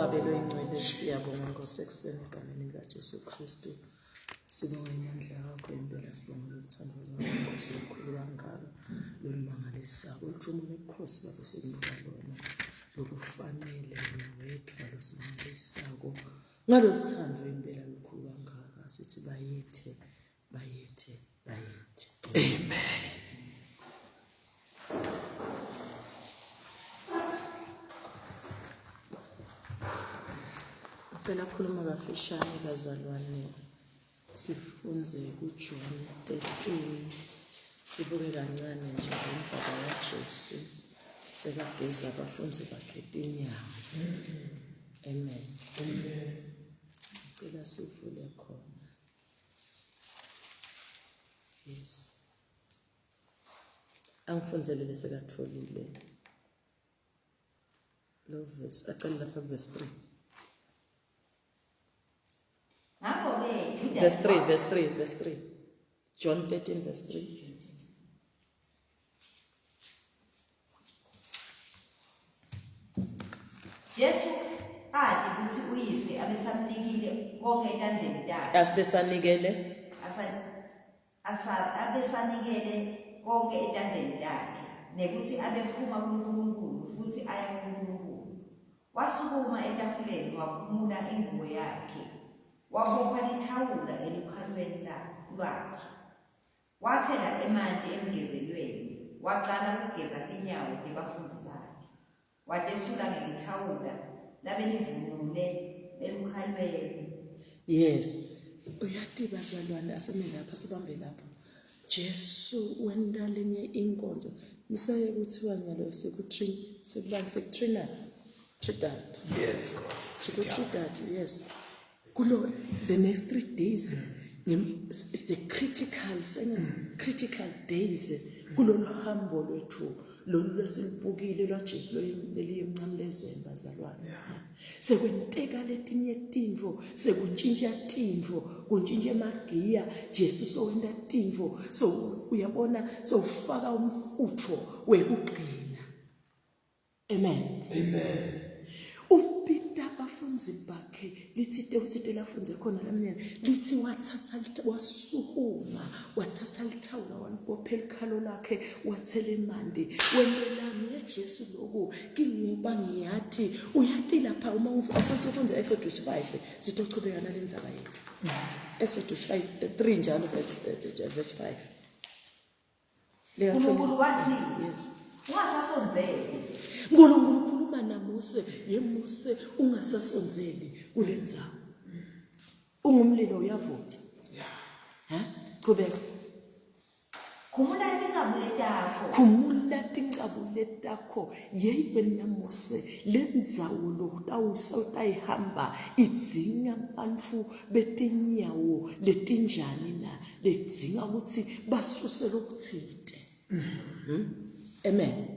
Babe loyingcwele siyabonga Nkosi ekuseni egameni likaJesu Kristu. Sibonga amandla akho impela sibonga uthando lwakho Nkosi olukhulu kangaka lolumangalisako oluthuma ubukhosi babe sikunika lona lokufanele wena wedwa losimangalisako ngalolu thando impela lukhulu kangaka sithi bayethe bayethe bayethe amen Ngicela khuluma kafishane bazalwane sifunze kuJohn 13 sibuke kancane nje ngendzaba yaJesu sekageza abafundi bakhe tinyawo. Amen. Amen. Ngicela sivule khona. Yes. Angifundzele lesekatfolile. Lo verse acela lapha verse 3. Ngakho-ke Judas Verse 3, verse 3, verse 3. John 13 verse 3. Jesu ati kutsi uyise abesamnikile konke etandleni takhe. Asibesanikele Asa- asa- abesanikele konke etandleni takhe nekutsi abephuma kuNkulunkulu futsi aya kuNkulunkulu. Wasukuma etafuleni wakhumula ingubo yakhe, wabopha lithawula elukhalweni lwakhe. Watsela emanti emgezelweni, wacala kugeza tinyawo tebafundzi bakhe, watesula ngelithawula labelivunule elukhalweni. Yes. Uyati bazalwane asime lapha sibambe lapho. Jesu wenta lenye inkonzo. Nisaye kuthiwa nyalo siku sekubani sekutrina Tridad. Yes. Siku Tridad, yes. Kulo the next 3 days it's the critical sene critical days kulolu hambo lwethu lolu lwesilubukile lwaJesu leliye emnqamlezweni bazalwane sekwenteka letinye tintfo sekuntshintsha tintfo kuntshintsha emagiya Jesu sowenta tintfo so uyabona sowufaka umfutfo wekugcina Amen. Amen. Ubita abafundzi bakhe lithi tewuthi lafundze khona lamnyana lithi wathatha wasukuma wathatha lithawula walibopha elikhalo lakhe wathela emanti wenelani yeJesu lokhu kingoba ngiyathi uyati lapha uma asosifunza Exodus 5 sitochubeka nalendzaba yethu Exodus 5 3 njalo verse 5 Nkulunkulu wathi yes. Ungasasondzeli. Nkulunkulu ukhuluma naMose, yeMose ungasasondzeli kulendzawo. Ungumlilo uyavutha. Ha? Qhubeka. Khumula tincabule takho. Khumula tincabule takho. Yeyi wena Mose, lendzawo lotawusawutayihamba idzinga bantfu betinyawo letinjani na? Ledzinga ukuthi basuse lokuthite. Hmm? Amen.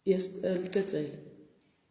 Yes, eh, licedzele.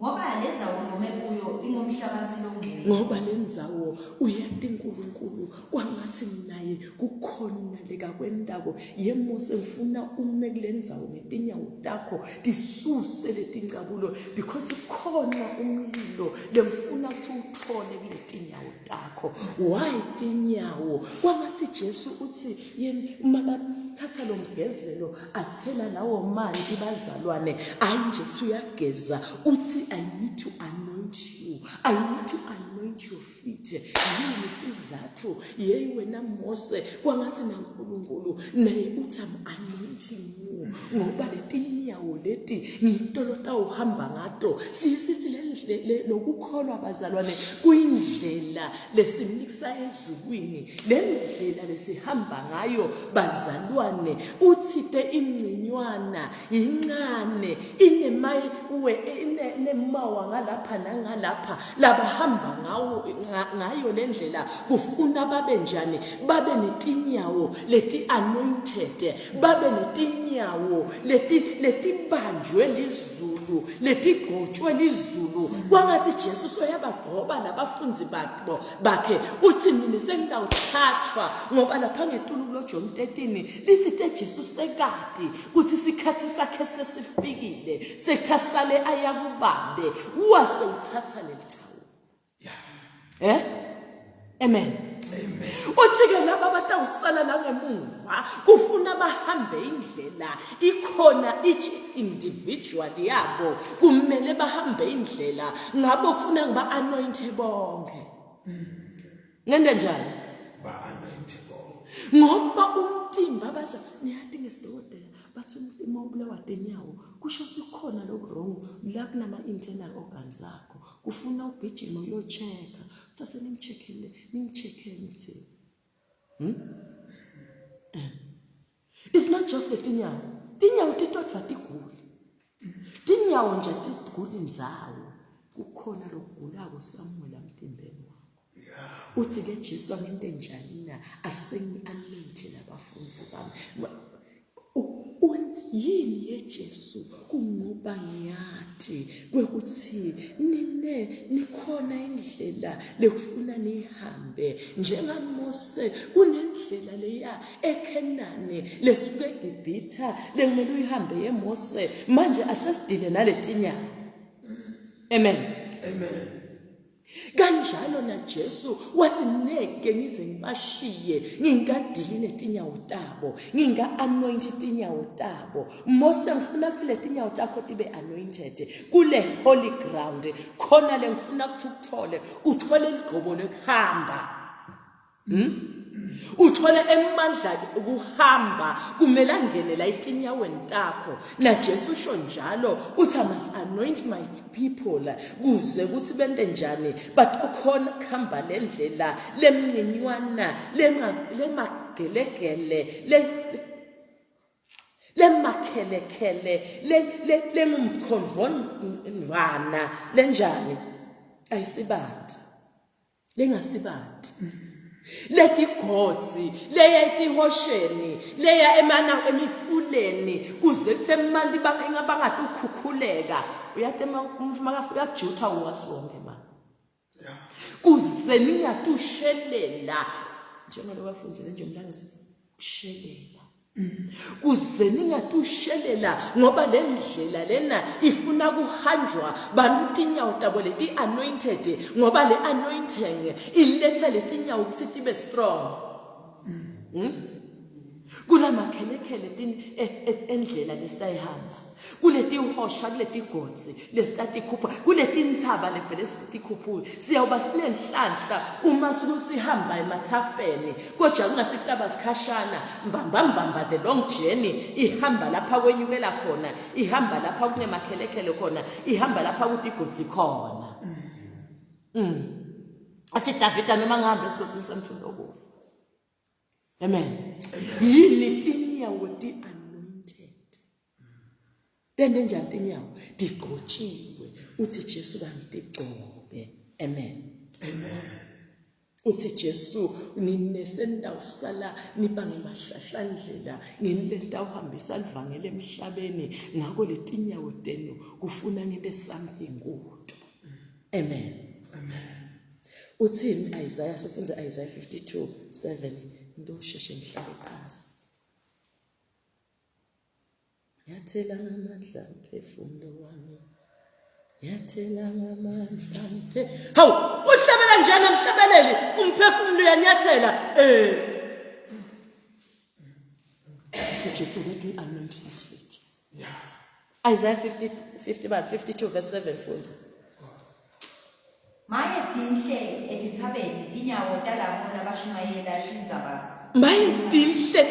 Ngoba lendzawo lome kuyo ingumhlabatsi longcwele. Ngoba lendzawo uyati uNkulunkulu kwangathi naye kukhona lekakwentako yemose ngifuna ume kulendzawo ngetinyawo takho tisuse letincabulo because khona umlilo lengifuna ukuthi uwuthole kuletinyawo takho why tinyawo kwangathi Jesu uthi yena makathatha lo mgezelo athela lawo manti bazalwane ayi nje kuthi uyageza uthi i need to anoint you i need to anoint your feet yini isizathu yeyi wena Mose kwangathi naNkulunkulu naye uthi i'm anointing you ngoba letinyawo leti ngitolota uhamba ngato siye sithi lokukholwa bazalwane kuyindlela lesimikisa ezulwini le ndlela lesihamba ngayo bazalwane uthi te ingcinywana yincane inemawa ngalapha nangalapha labahamba ngawo ngayo le ndlela kufuna babe njani babe netinyawo leti anointed babe netinyawo leti leti letibanjwe lizulu, letigcotshwe lizulu. Kwangathi Jesu soyabagcoba labafunzi babo bakhe uthi mina sengitawuthathwa ngoba lapha ngetulu kulo John 13 lithi te Jesu sekati kuthi isikhathi sakhe sesifikile sekuthasale ayakubabe wase uthatha lelithawula. Eh? Amen. Amen. Uthi ke laba batawusala la ngemuva kufuna bahambe indlela ikhona each individual yabo kumele bahambe indlela ngabo kufuna ngiba anoint bonke. Ngende njani? Ba anoint bonke. Ngoba umtimba baza niyathi ngesidokotela bathi umtimba ubulawa tinyawo kusho ukuthi kukhona lokhu wrong la kunama internal organs akho. Kufuna ugijime uyochecka. Sase ningicheckele, ningicheckele nithi. Hmm? Eh. It's not just the tinyawo. Tinyawo titodvwa tiguli. Tinyawo nje tiguli indzawo. Kukhona lokugulako somewhere la mtimbeni wakho. Uthi ke Jesu angente njani na? Asengi-anointhe labafundi bami. Yini yeJesu kungoba ngiyati kwekuthi nine nikhona indlela lekufuna nihambe njengaMose kunendlela leya eKhenani lesuka eGibhitha lekumele uyihambe yeMose manje asesidile naletinyawo. Amen. Amen. Kanjalo naJesu wathi neke ngize ngibashiye ngingikadili netinyawo tabo nginga-anoint tinyawo tabo Mose ngifuna ukuthi letinyawo takho tibe anointed kule holy ground khona le ngifuna ukuthi ukuthole uthole ligqobo lokuhamba Hmm? Uthole emandla ukuhamba kumele angene la etinyaweni takho. Na Jesu usho njalo uthi I must anoint my people kuze ukuthi bente njani batokhona kuhamba lendlela lemncinywana lemagelegele le lemakhelekele lengumkhondvondvana lenjani ayisibanti lengasibanti letigodzi leya etihosheni leya emana emifuleni kuze kusemanti bangatukhukhuleka uyati umuntu makafika kujutha uwazi wonke ma kuze ningatushelela njengoba bafundzile nje mlangisi kushelela kuze ningatushelela ngoba le ndlela lena ifuna kuhanjwa bantu tinyawo tabo leti-anointed ngoba le anointing iletha letinyawo ukuthi tibe strong mm? kulamakhelekele e, e, endlela lesitayihamba kuletihosha kuletigodzi lesitatikhupha kuletintsaba lebhele sitikhuphuke siyawuba sinenhlanhla uma sihamba emathafeni kodwa kungathi kutaba sikhashana mbamba mbamba the long journey ihamba lapha kwenyukela khona ihamba lapha kunemakhelekele khona ihamba lapha kudigodzi khona mm. athi Davida noma ngihamba esigodini semthunzi wokufa Amen. Yini tinyawo ti anointed. Tende njani tinyawo? Tigcotshiwe. Uthi Jesu kangitigcobe. Amen. Amen. Uthi Jesu nine senitawusala niba ngemahlahlandlela nginilenta uhambisa livangeli emhlabeni ngakho letinyawo tenu kufuna ngente something kuto. Amen. Amen. Uthini Isaiah sifunze Isaiah 52 7 into usheshe ngihlale phansi. Yathela ngamandla mphefumulo wami. Yathela ngamandla mphe. Hawu, uhlabela njani emhlabeleli? Umphefumulo uyanyathela. Eh. Jesu let me anoint this feet. Yeah. Isaiah 50, 50, 52 verse 7 fundza. Maye tinhle etithabeni tinyawo talabo labashumayela tindzaba. Maye tinhle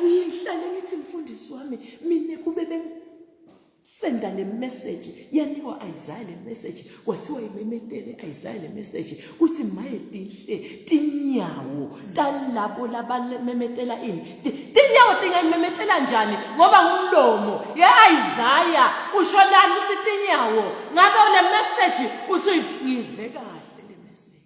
ngihlale ngithi mfundisi wami mina kube bengisenda le message yanikwa Isaiah le message kwathiwa imemetele Isaiah le message kuthi maye tinhle tinyawo talabo labamemetela ini tinyawo tingayimemetela njani ngoba ngumlomo ye-Isaya usho lani ukuthi tinyawo ngabe le message uthi ngive kahle le message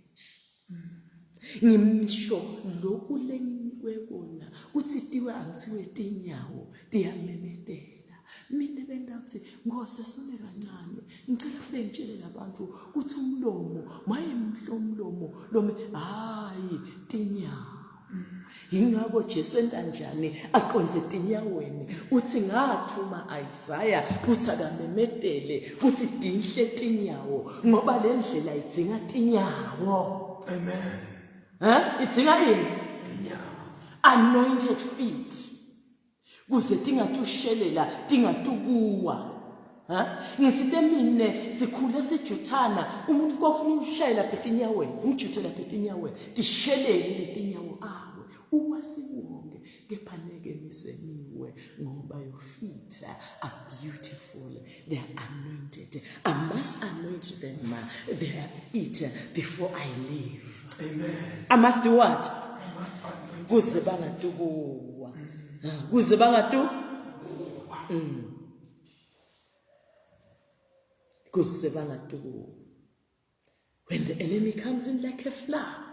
ngimisho lokhu lenginikwe kona kuthi tiwe angithiwe tinyawo tiyamemetela. Mina bengitawuthi Nkosi asime kancane ngicela ufike ngitshele labantu ukuthi umlomo maye mhle umlomo lome hayi tinyawo Yingakho Jesu enta njani aqonze tinyaweni uthi ngathuma Isaiah kuthi akamemetele kuthi dinhle tinyawo ngoba le ndlela idzinga tinyawo. Amen. Eh idzinga ini? Tinyawo. Anointed feet. Kuze tingatushelela tingatukuwa. Ha? Ngisite mine sikhule sijuthana umuntu kwafuna umshayela phethe inyaweni umjuthela phethe inyaweni tishelele letinyawo awe uwasiwonke kepha neke nisemiwe ngoba your feet are beautiful they are anointed I must anoint them their feet before I leave. Amen. I must do what? I must anoint. Kuze bangatukuwa. Kuze bangatu. Kuze bangatukuwa. When the enemy comes in like a flood.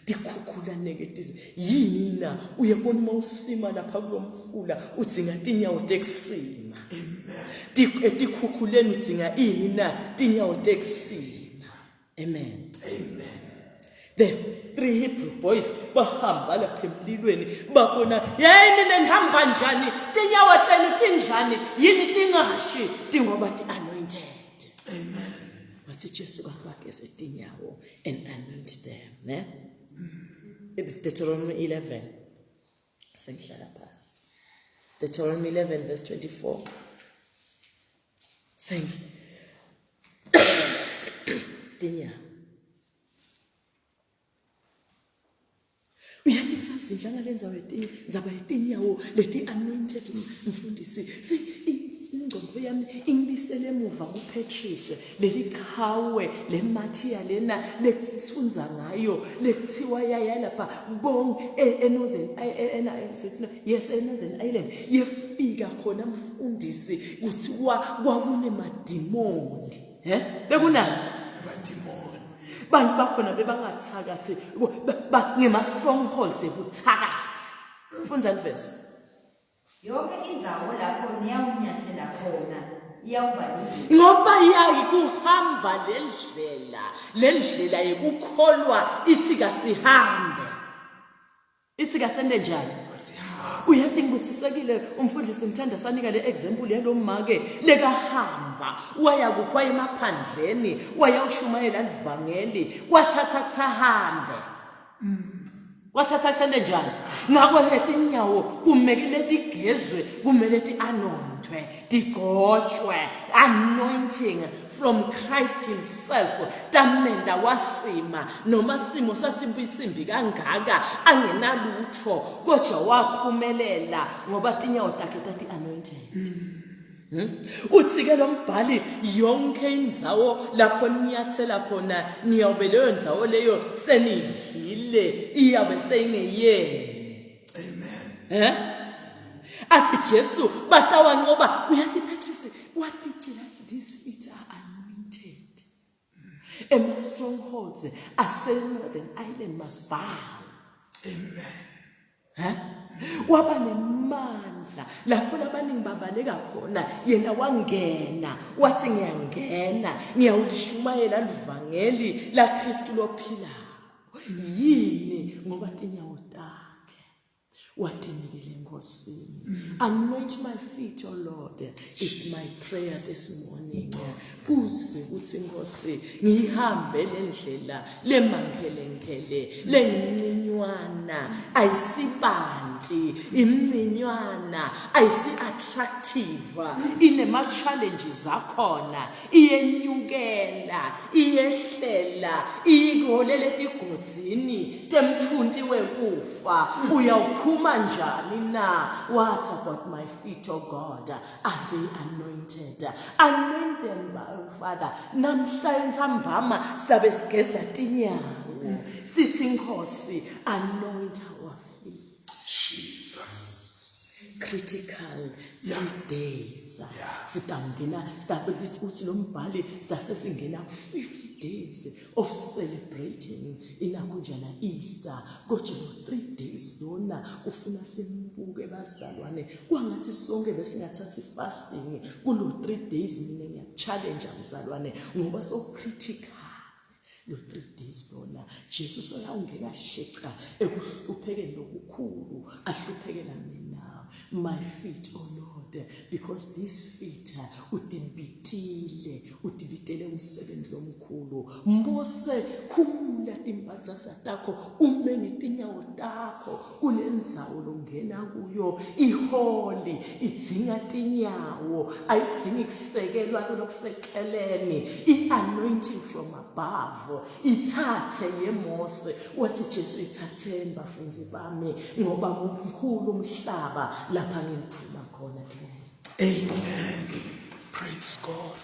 Tikhukhula negatives. Yini na uyabona uma usima lapha kulomfula udzinga tinyawo tekusima. Amen. Etikhukhuleni udzinga ini na tinyawo tekusima. Amen. Amen. The three Hebrew boys bahamba lapha emlilweni babona yini nenihamba njani tinyawo tenu tinjani yini tingashi tingoba ti anointed. Amen. Wathi Jesu kabageze tinyawo and anoint them, ne? It's Deuteronomy 11. Sengihlala phasi. Deuteronomy 11 verse 24. Seng tinyawo. Uyathi kusazidla ngale ndzawo ndzaba yetinyawo leti-anointed mfundisi si ingcondvo yami ingibisele emuva kuPatrice leli qhawe lemathiya lena lesifundza ngayo lekuthiwa yaya lapha bong eNorthern yes eNorthern Ireland yefika khona mfundisi kuthiwa kwakunemadimoni he bekunani amadimoni bantu bakhona bebangathakathi ngema-strongholds ebuthakathi fundzani vesi Yonke indzawo lapho niyawunyathela khona iyawuba live. Ngoba yayi kuhamba lendlela, lendlela yekukholwa ithi kasihambe. Ithi kasende njani? Uyathi ngibusisekile umfundisi ngithanda sanika le example yalomake lekahamba waya kuphi waya emaphandleni wayawushumayela livangeli kwathatha kuthahambe. Wathatha sende njani? Ngakho leti nyawo kumele tigezwe, kumele ti-anointwe, tigcotshwe. Anointing from Christ himself. Tamenda wasima noma simo sasimbisimbi kangaka angenalutho kodwa waphumelela ngoba tinyawo takhe tati anointed. Uthi ke lo mbhali yonke indzawo lapho ninyathela khona niyawube leyo ndzawo leyo senidlile iyabe seyingeyenu. Amen. Eh? Athi Jesu batawanqoba uyathi Patrice watitshela these feet are anointed. Ema strongholds ase Northern Ireland must bow. Amen. Ha? Waba nemandla lapho labaningi babaleka khona yena wangena wathi ngiyangena ngiyawulishumayela livangeli la Kristu lophilayo yini ngoba tinyawo takhe watinikele enkosini anoint my feet o Lord it's my prayer this morning kuze kuthi inkosi ngihambe lendlela lemankelenkele lencinywana ayisibanti imncinywana ayisi-attractive inema-challenges akhona iyenyukela iyehlela iyiholela etigodzini temthunti wekufa uyawuphuma njani na what about my feet oh god Are they anointed? Anoint them, oh Father. Namhla entsambama sizabe sigeza tinyawo. Sithi Nkosi, anoint our feet. Jesus. Critical Yeah. three days. Yeah. Sitangena, sitabe uthi lo mbhali sitase singena ku fifth. days of celebrating inakhunjana Easter kodwa lo 3 days lona ufuna simbuke bazalwane kwangathi sonke besingathatha fasting kulo 3 days. Mina ngiyakuchallenge mzalwane, ngoba so critical lo 3 days lona. Jesu soyawungena sheca ekuhluphekeni lokukhulu, ahluphekela mina. My feet, oh Lord, because this feet udibitile, udibitele umsebenzi lomkhulu. Mose, khumula timbatsasa takho, ume ngetinyawo takho kulendzawo longena kuyo. Iholi idzinga tinyawo, ayidzingi kusekelwa kulokusekeleni. I-anointing from above ithathe yeMose. Wathi Jesu, ithatheni bafunzi bami, ngoba mkhulu umhlaba lapha ngimthuma khona. Amen. Praise God.